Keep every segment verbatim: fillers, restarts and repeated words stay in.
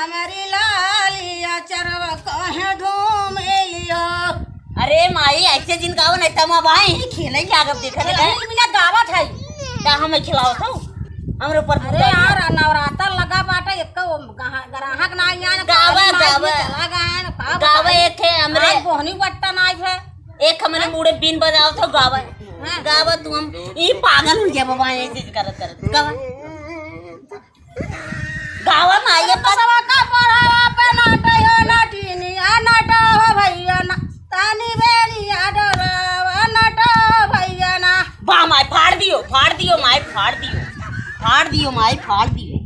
हमरी लालिया चरवा कहे धूम लियो। अरे माई, ऐसे जिन गावा नहीं, तमा भाई खेले लागब, देखत है। खेले बिना गावत है। का हम खिलावत हो? हमरे ऊपर अरे बुता यार, नवरात्र लगा बाटे, एक गहा-, ग्राहक ना आया, गावा, गावा। चला गया, का गावा बताई? एक है हमरे। आज बोहनी बट्टा ना आइल है। एक हमरे मुड़े बीन बजावत हो, गावा। हाँ। गावा तू, हम ई पागल हो गया बाबा, ऐसे करत करत। गावा। गावा माई, बसवा का पढ़ावा पे नाटो हो नटिनिया, नाटो हो भैया ना, तानी बेनिया डोलावा, नाटो हो भैया ना। बा माई, फाड़ दियो, फाड़ दियो माई, फाड़ दियो, फाड़ दियो माई, फाड़ दियो।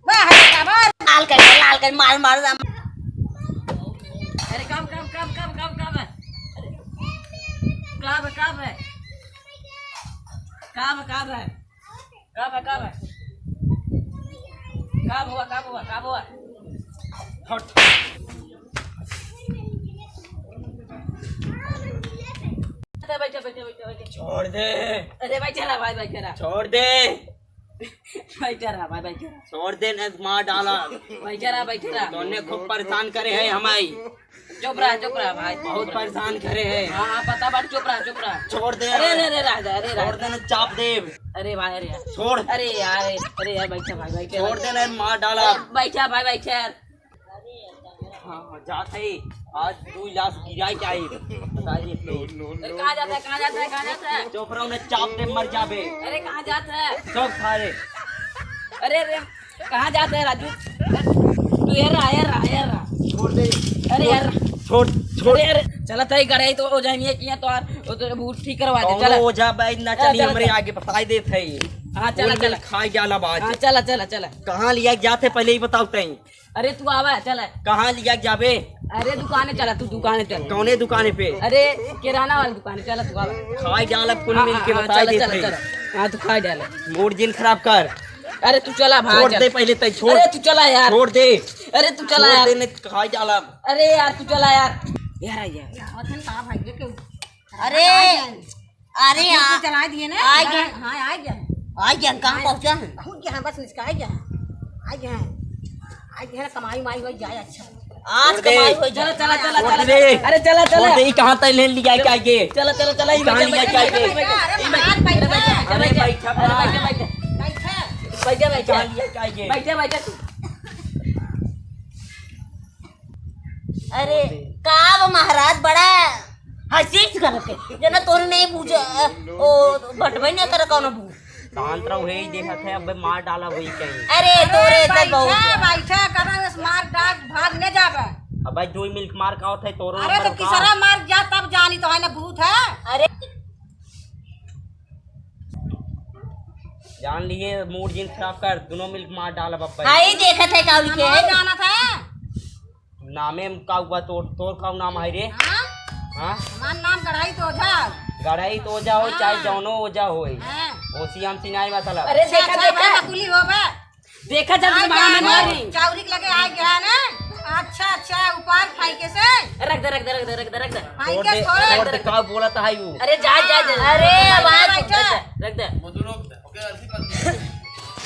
वाह रे, क्या बात। लाल कर, लाल कर, मार, मार, मार। अरे कब, कब, कब, कब, कब, कब है? कब, कब है? कब, कब है? कब है, कब है? कब हुआ, कब हुआ, कब हुआ? हट। बैठा, बैठा, बैठा, बैठा। छोड़ दे। अरे बैठा रहा भाई, बैठा रहा। छोड़ दे। बैठा रहा भाई, बैठा रहा। छोड़ दे, नहीं मार डाला। बैठा रहा, बैठा रहा। तोने खूब परेशान करे है हमारी। चुप रहा, चुप रहा भाई। बहुत परेशान करे है। हाँ, हाँ, पता बात, चुप रहा, चुप रहा। छोड़ दे। अरे, अरे, अरे, राजा, अरे, छोड़ राजा। दे, नहीं चाप दे। अरे भाई, अरे यार। छोड़। अरे यार, अरे यार, बैठा भाई, बैठा, छोड़ बैठा। दे, नहीं मार डाला। अरे, बैठा भाई, बैठा यार। हाँ, हाँ, जात है। आज दो लाश गिराई जाए। बता दे तो। अरे, कहाँ जाता है, कहाँ जाता है, कहाँ जाता है? चुप रहो, नहीं चाप दे, मर जाबे। अरे, कहाँ जाता है? चुप सारे। अरे, अरे, कहाँ जाता है राजू? तू ये रहा, ये रहा, ये रहा। छोड़ दे। अरे यार। छोड़, छोड़। अरे यार, चला तई गड़ाई तो हो जाए, नहीं किया तो यार, वो तो भूत ठीक करवा दे, कौनो चला। ओझा बैद ना अरे, चली, चला, हमरे चला। आगे बताई देत है। हाँ, चला, कुल मिल चला। खाई जाला बाज। हाँ, चला, चला, चला। कहाँ लिया जाते पहले ही बताओ तई। अरे तू आवा, चला। कहाँ लिया जाबे? अरे दुकाने चला, तू दुकाने चल। कौने दुकाने पे? अरे किराना वाली दुकाने चला, तू आवा। खाई जाला कुल हाँ, मिल के हाँ, बताई चला, देत चला, है। चला। हाँ, तू खाई डाला। मूड जिन खराब कर। अरे तू चला भाई, छोड़ चल। दे पहले तई, छोड़। अरे तू चला यार। छोड़ दे। अरे तू चला छोड़ यार। दे, नहीं खाई डाला। अरे यार तू चला यार। यार आ, यार। आवत हन का भाई, ये क्यों? अरे, आ गया। अरे तू आ, चला दिए ना? आ गया। हाँ, आ गया। आ गया, कहाँ पहुँचा है? पहुँच गया है, बस इसका आ गया। आ गया है। आ गया है, कमाई उमाई हो जाए अच्छा। आज छोड़ दे। कमाई हो जाए। चला, चला, चला, छोड़ चला। दे। अरे चला, चला। छोड़ दे, ई कहाँ तक ले लिया के आगे? चला, चला, चला, ई कहाँ बैठा, लिया के बैठा, आगे? बैठा, बैठा, अरे, बैठा, मार बैठा, बैठा। अरे, बैठा, अरे, बैठा, बैठा। बैठा। बैठा, बैठा। कहाँ लिया के आगे? बैठा, बैठा तू। अरे, का अब महाराज बड़ा हसीस करत है, जना तोरे नहीं बूझ, ओ, बटवे नहीं कर कौनो बूझ। शांत रहो, हे ही देखत है, अब मार डाला वही कहीं। अरे, तोरे अरे, से बहुत बैठा, है। बैठा, करा बस मार डाल, भाग न जाबे। अब भाई, दो मिनट मार का होता है, तोरो अरे, नंबर तो का? किसरा मार जा, तब जानी तो है ना भूत है। अरे। जान लिए, मूड जिन खराब कर, दोनों मिलके मार डालब अब। हाँ, ही देखत है का लिखे है। नाम जानत है। नामे का हुआ तोर, तोर का नाम है रे? हाँ? हाँ? हमार नाम गढ़ाई तो ओझा। गढ़ाई तो ओझा हो, हाँ। चाहे जौनो ओझा होई। हाँ। ओसी हम सिनाई मतलब। अरे अच्छा, देखा, अच्छा, देखा। भाई, कुली हो बे। देखा जल्दी आ मार गया, मारी। चाउरी के लगे आ गया है ना? अच्छा, अच्छा, ऊपर खाई के से। रख दे, रख दे, रख दे, रख दे, रख दे। खाई छोड़ के दे, थोड़े। छोड़ दे, का बोलत है यू? अरे जा, जा, जा। अरे, बैठा, आवाज बैठा। रख दे।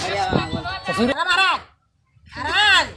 अरे, आवाज। ससुर। अरे महाराज, महाराज,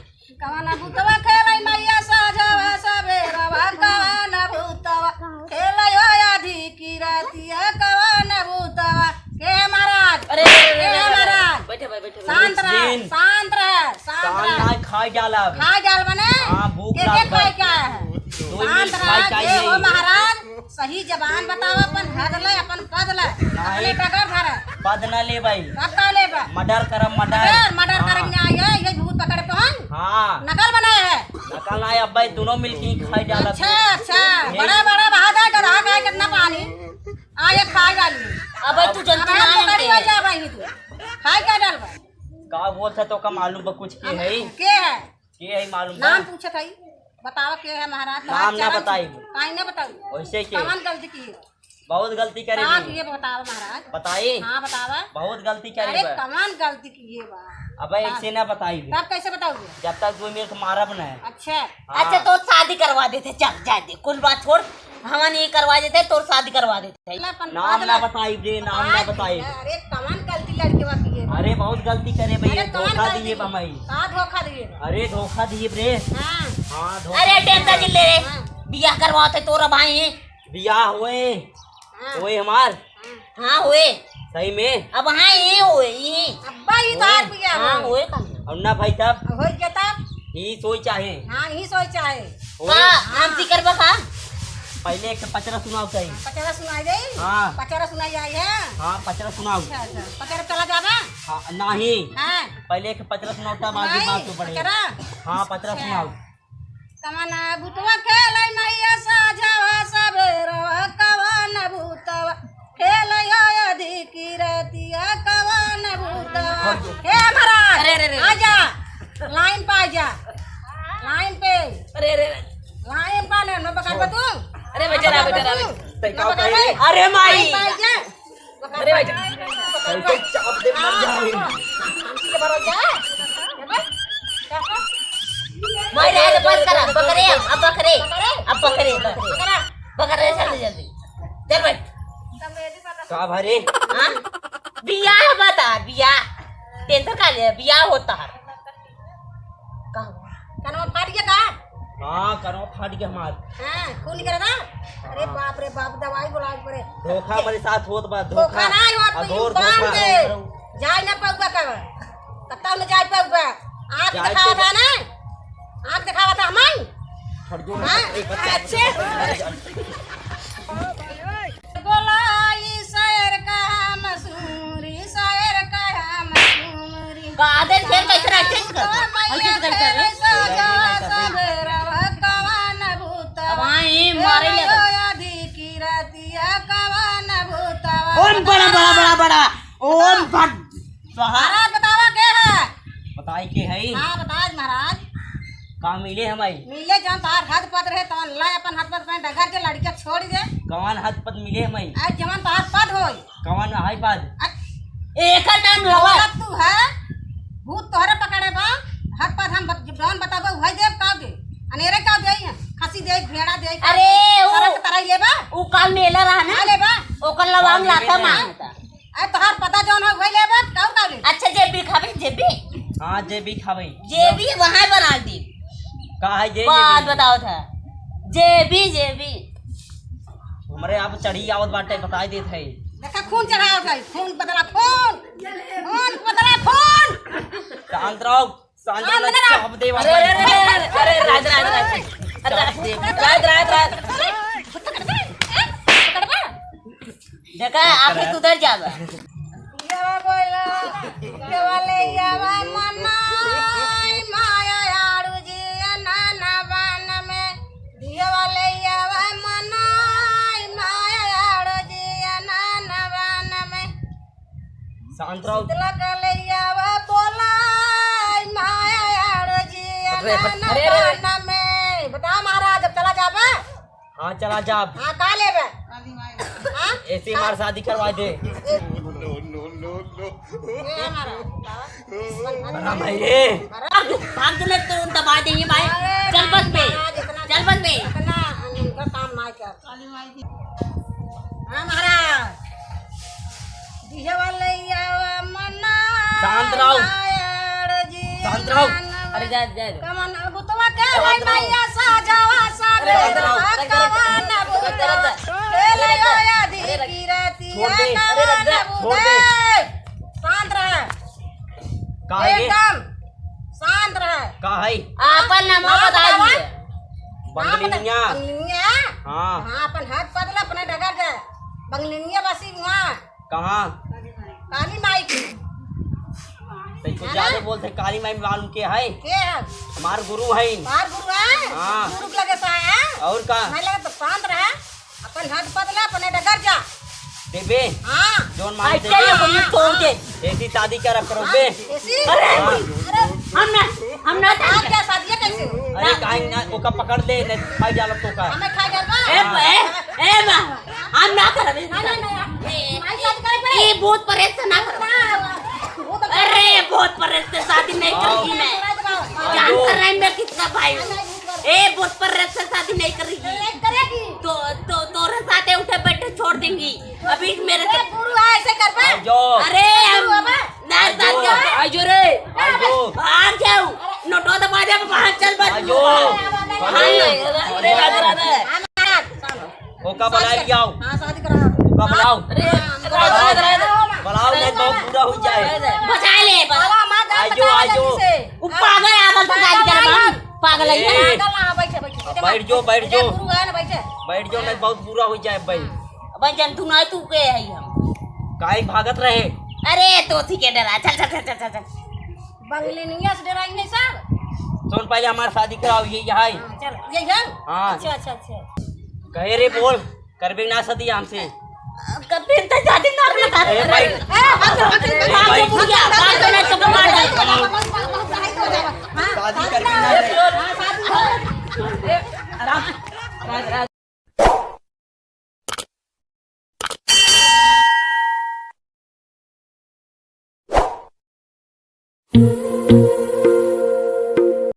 कवन भूतवा खेलै मैया साँझवा सबेरवा, कवन भूतवा खेलै हो आधी की रातिया, कवन भूतवा। के है महाराज? अरे, अरे, अरे, के है महाराज? बैठे भाई, बैठे भाई। शांत रह, शांत रह, शांत रह। खाई डालब। खाई डाल बने? हाँ, भूख के, के लागल। खाई क्या है? शांत रह, के हो महाराज? सही जबान बतावा, अपन हद ले, अपन पद ले, अपने टगर धरे। पद ना लेबै। अब का लेबै? मर्डर करब, मर्डर। मर्डर, मर्डर हाँ। करब ना, ये, ये भूत पकड़े तो हम। हाँ। नकल बनाए है। नकल ना, अब भाई दोनों मिलके ही खाई डालब। अच्छा, अच्छा। बड़ा, बड़ा बहादुर गधा का है, कितना पानी। आ, ये खाई डाली। अब भाई तू जनती अब ना हम है पकड़ी के। हो जा भाई तू। खाई का डालबै? का बोलत है तो का मालूम बा कुछ के है? के है? के है मालूम बा? नाम पूछत है। बतावा के है महाराज? नाम ना बताई। काहे ना बताऊ? वैसे के? कवन गलती की है? बहुत गलती करे का दी। ये बतावा महाराज। बताई? हाँ, बतावा। बहुत गलती करे अरे, बा। कवन गलती की है बा? अबे, बता। ऐसे ना बताई बे। तब कैसे बताओगे? जब तक दो मिनट मारब ना। अच्छा। हाँ। अच्छा, तो शादी करवा देते, चल, जा दे, कुल बात छोड़, हमन ये करवा देते, तोर शादी करवा देते। अपन नाम ना बताई बे, नाम ना बताई। अरे, कवन गलती लड़के बा की है? अरे बहुत गलती करे भैया, अरे कौन धोखा गलती? दिए बा माई। का धोखा दिए बा? अरे धोखा दिए रे। हाँ। हाँ, धोखा अरे दिए। टेंशन जिन ले रे। हाँ। बियाह करवावत है तोरा भाई। बियाह होए। हाँ। होए हमार। हाँ, होए। सही में? अब हाँ, ये होए, ये। अब्बा, ये तो होए। आज बियाह हाँ, होए। होए का? और ना भाई तब? अब होए के तब? ई सोई चाहे। हाँ, ई सोई चाहे। होए। का? हाँ। हम फिकर बा का? पहले एक पचरा सुनाओ चाहे। हाँ, पचरा सुनाई दे। हाँ। पचरा सुनाई आई है। हाँ, पचरा सुनाओ। अच्छा, अच्छा। पचरा चला जाबा? हाँ, नहीं। हाँ। पहले एक पचरा सुनाओ, तब आगे नहीं, बात तो बढ़े। पचरा? हाँ, पचरा अच्छा। सुनाओ। कवन भूतवा खेलै मैया साझवा सबेरवा, कवन भूतवा खेलै आधी की रतिया, कवन भूतवा। हे महाराज, अरे, अरे, अरे। आजा, लाइन पे आजा, लाइन पे। अरे, अरे, अरे। लाइन पे ने, न पकड़ बा तू। अरे, बेचारा, न पकड़ बा बेचारा, तू। बेचारा। न पकड़ बा। अरे, माई। लाइन पे आजा। अरे भाई, कैसे चाप दे मर जाए। भाई, रे, रे, बस करा, पकड़े, अब पकड़े, अब पकड़े, पकड़े, पकड़े, जल्दी, जल्दी, चल भाई। का भरे? हाँ? बियाह बता, बियाह। टेंशन का ले, बियाह होता है। का हुआ? कनवा फाट गया का? हाँ, कनवा फाट गया हमार। हाँ, खून निकला था? अरे हाँ। बाप रे बाप, दवाई बुलावे पड़े। धोखा हमारे साथ होत बा, धोखा। धोखा ना होत, अघोर इंसान धोखा। के। जाए ना पउबा कब? कत्ता में जाए पउबा? आँख जाए दिखावा तो था ना? आँख दिखावा था हमार? हट जो ना, हाँ? एक बार अच्छे। बोला ई शायर का हम सूरी, शायर का हम सूरी। का आदत फेर कैसे रखे इसका? ऐसे तो करते हैं। अब हाँ, ये मारे लगे। ओम बड़ा, बड़ा, बड़ा, बड़ा। ओम भट स्वाहा। महाराज बतावा के है? बताई के है? हाँ, बताज महाराज। का मिले हमाई? मिले जौन तोहार हद पद रहे, तौन ला अपन हद पद अपने डगर के लड़के छोड़ दे। कौन हद पद मिले हमाई? आज जवन तोहार पद होई। कौन है पद? अ- एकर नाम लवा। बोलत तू है, भूत तोहरे पकड़े बा, हद पद हम बत-, जौन बताबो वही देब, का दे? अनेरे का दे? खसी दे, भेड़ा दे, का अरे, दे? उ, सरक तरह लेबा? उ काल मेला रहा ना? हाँ, लेबा। ओकर लवांग हाँ, लाता लेबे। मांगता। अरे तोहार पता जौन हो वही लेबा, का का दे? अच्छा, जेबी खाबे, जेबी? हाँ, जेबी खाबे। जेबी वहाँ बना दी। का है जे बात जेबी? बताओ था। जेबी, जेबी। हमरे आप चढ़ी आवत बाटे, बताई देत है। देखा, खून चढ़ावत है, खून बदला खून, खून बदला खून। शांत रहो, शांत शांत रहो, ना रहो। चाप दे अरे, अरे, अरे, अरे, राज, राज, राज। अरे, राज, राज, राज, राज। देखा, आप ही सुधर जावा। यवा बोला, यवा ले यवा मनाई माया आड़ू जी अनन वन में। यवा ले यवा मनाई माया आड़ू जी अनन वन में। शांत रहो। शीतला का ले यवा बोलाई माया आड़ू जी अरे, अनन अरे, अरे। वन में। बता महाराज, अब चला जाबा? हाँ, चला जाब। हाँ, का लेबे? हाँ? ऐसे हमार शादी करवा दे। ए, ए हमारा, बतावा। अरे भाई रे। भाग दे, भाग दे, नहीं तो दबा देंगे भाई। अरे चल बस बे, महाराज, इतना, चल बस बे। इतना उनका काम ना कर। हाँ महाराज। दिहे वाले यावा मना शांत रहो। मायाड़ जी शांत रहो। अनन अरे जा, जा, जा। कमन भूतवा के शांत रहो। मैया साजावा साबे अरे रख दे, रख दे, कवन भूत रख दे, रख दे। खेले अरे रख दे। आया दी अरे रख दे। की राती छोड़ दे। कवन अरे रख दे, छोड़ दे। भूत। शांत रह। का है ये? एकदम शांत रह। का है? आपन नाम नाम बता बतावा। दिए। बंगलिनिया। बंगलिनिया? हाँ। हाँ, अपन हाथ पकड़ ले, अपने डगर दे। बंगलिनिया बसी वहाँ। कहाँ? काली माई की। तै कुछ है ना? ज्यादा बोलते, काली माई मालूम के है? के है? हमार गुरु है। हमार गुरु है? हाँ। गुरु के लगे से आया? और का? मैं लगे तो शांत रहा, अपन हाथ पकड़ ले, अपने डगर जा। देबे? हाँ। जौन मांगे ऐसे देबे। ही अपन छोड़ दे। ऐसी शादी करा करो बे। ऐसी? अरे, हाँ। अरे, हम ना, हम ना आप क्या शादी है कैसे? अरे, काहे ना, ओका पकड़ ले, नहीं खाई जाला तो का। हमें खा जाबा? ए, ए, ए, माँ। हम ना करबे। ना, ना, ना, ना। ए, भाई, शादी करे पड़े। ए, भूत प्रेत से ना करबे। ना, भूत प्रेत। अरे, भूत प्रेत से शादी नहीं करती मैं। ना, ना, ना। जानता नहीं मैं कितना भाई हूँ। ना, ना, भूत प्रेत। ए, भूत प्रेत से शादी नहीं करेगी। नहीं करेगी। तो, तो, तोरे साथे उठे बैठे छोड़ देंगी। अभी मेरे ए, गुरु है, ऐसे करबे? अरे, गुरु हम बाबा। तार, तार, आइजो। आइजो रे। आइजो। भाग जाओ। नोटो दबा दे, भाग चल, बस। आइजो। भाग। अरे, राधे, राधे। ओका बुलाइ लियाओ। हाँ, शादी करा। ओका बुलाओ। अरे, राधे, राधे, राधे। बुलाओ, नहीं बहुत बुरा होइ जाए। बचा ले, बस। आइजो, आइजो। उ पागल, आगल से शादी करबा। पागल है। ए। पागल ना, बैठे, बैठे। बैठ जो, बैठ जो। गुरु है ना, बैठे। बैठ जो, नहीं बहुत बुरा होइ जाए भाई। भाई जन तू नहीं, तू के है हम। काहे भागत रहे? अरे, तोसी के डरा। चल, चल, चल, चल, चल, चल। बंगलिनिया से डराई नहीं सब। सुन, पहले हमार शादी कराओ, ये यहाँ है। हाँ, चल, ये है? हाँ। अच्छा, अच्छा, अच्छा। कहे रे, बोल, करबे ना शादी हमसे? कब फिर तो शादी ना करना। ए, भाई। ए, भाग, भाग, भाग, ए, भाई। भाग, बुढ़िया, भाग, भाग, भाग, भाग, भाग। शादी करबे ना रे। हाँ, शादी कर। ए, आराम, आराम, आराम।